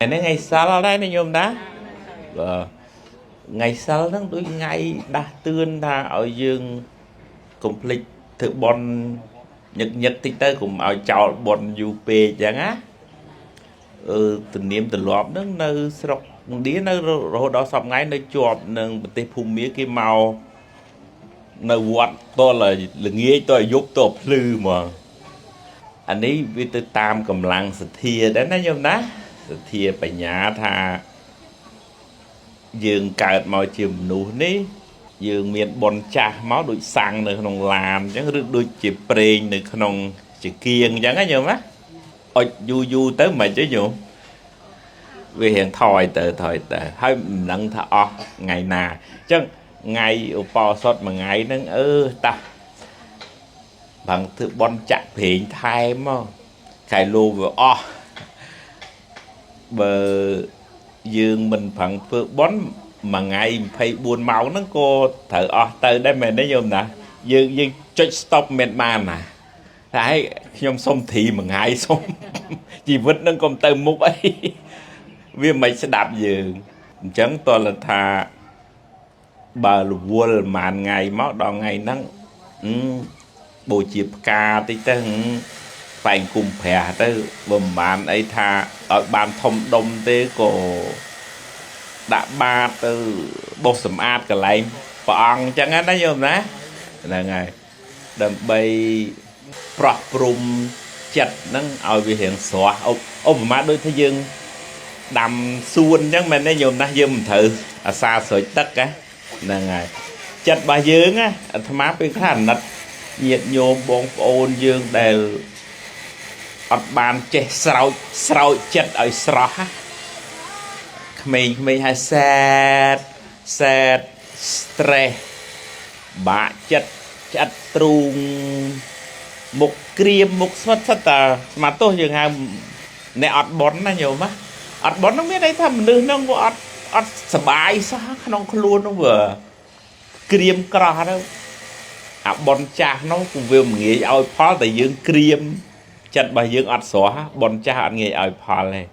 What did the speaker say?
ថ្ងៃនេះថ្ងៃសិលដែរណាញោមណាបាទថ្ងៃសិលហ្នឹងដូចថ្ងៃដាស់តឿនថាឲ្យយើងកុំភ្លេចធ្វើបុណ្យញឹកញឹកតិចទៅកុំឲ្យចោលបុណ្យយូរពេកអញ្ចឹងណាអឺទំនៀមទម្លាប់ហ្នឹងនៅស្រុកឥណ្ឌានៅរហូតដល់សប្តាហ៍ថ្ងៃនៅជាប់នឹងប្រទេសភូមាគេមកនៅវត្តតលល្ងាចតយប់តភ្លឺហ្មងអានេះវាទៅតាមកម្លាំងសទ្ធាដែរណាញោមណាសទ្ធាបញ្ញាថាយើងកើតមកជាមនុស្សនេះយើងមានបុណ្យចាស់មកដូចសាំងនៅក្នុងឡានអញ្ចឹងឬដូចជាប្រេងនៅក្នុងចង្គៀងអញ្ចឹងណាញោមណាអុចយូរយូរទៅមិនទេញោមវារៀងថយទៅថយទៅហើយមិនដឹងថាអស់ថ្ងៃណាអញ្ចឹងថ្ងៃឧបោសថមួយថ្ងៃហ្នឹងអឺតាបើធ្វើបុណ្យចាក់ប្រេងថែមមកខែលោវាអស់បើយើងមិនប្រឹងធ្វើបុណ្យមួយថ្ងៃ24ម៉ោងហ្នឹងក៏ត្រូវអស់ទៅដែរមែនទេញោមណាយើងយើងចុច stop មិនបានណាតែឲ្យខ្ញុំសុំធីមួយថ្ងៃសុំជីវិតហ្នឹងកុំទៅមុខអីវាមិនស្ដាប់យើងអញ្ចឹងតើថាបើរវល់ប្រហែលថ្ងៃមកដល់ថ្ងៃហ្នឹងបូជាផ្កាតិចទៅផ្ែងគុំព្រះទៅបើមិនបានអីថាឲ្យបានធំដុំទេក៏ដាក់បាតទៅបោសសម្អាតកន្លែងព្រះអង្គអញ្ចឹងណាញោមណាហ្នឹងហើយដើម្បីប្រោះព្រំចិត្តហ្នឹងឲ្យវារៀងស្រស់ឧបមាដូចថាយើងដាំសួនអញ្ចឹងមែនទេញោមណាយើងមិនត្រូវអាសាស្រោចទឹកណាហ្នឹងហើយចិត្តរបស់យើងណាអាត្មាពេលខ្លះអាណិតញាតិញោមបងប្អូនយើងដែលអត់បានចេះស្រោចស្រោចចិត្តឲ្យស្រស់ណាក្មេងៗហើយ sad sad stress បាក់ចិត្តឆ្អិតទ្រូងមុខក្រៀមមុខស្វិតសិតតាស្មាទោសយើងហៅអ្នកអត់បន់ណាញោមណាអត់បន់ហ្នឹងមានន័យថាមនុស្សហ្នឹងវាអត់អត់សបាយសោះក្នុងខ្លួនហ្នឹងវាក្រៀមក្រោះទៅអាបន់ចាស់នោះក៏វាមិនងាយឲ្យផលតែយើងក្រៀមចិត្តរបស់យើងអត់ស្រស់បន់ចាស់អត់ងាយឲ្យផលទេ។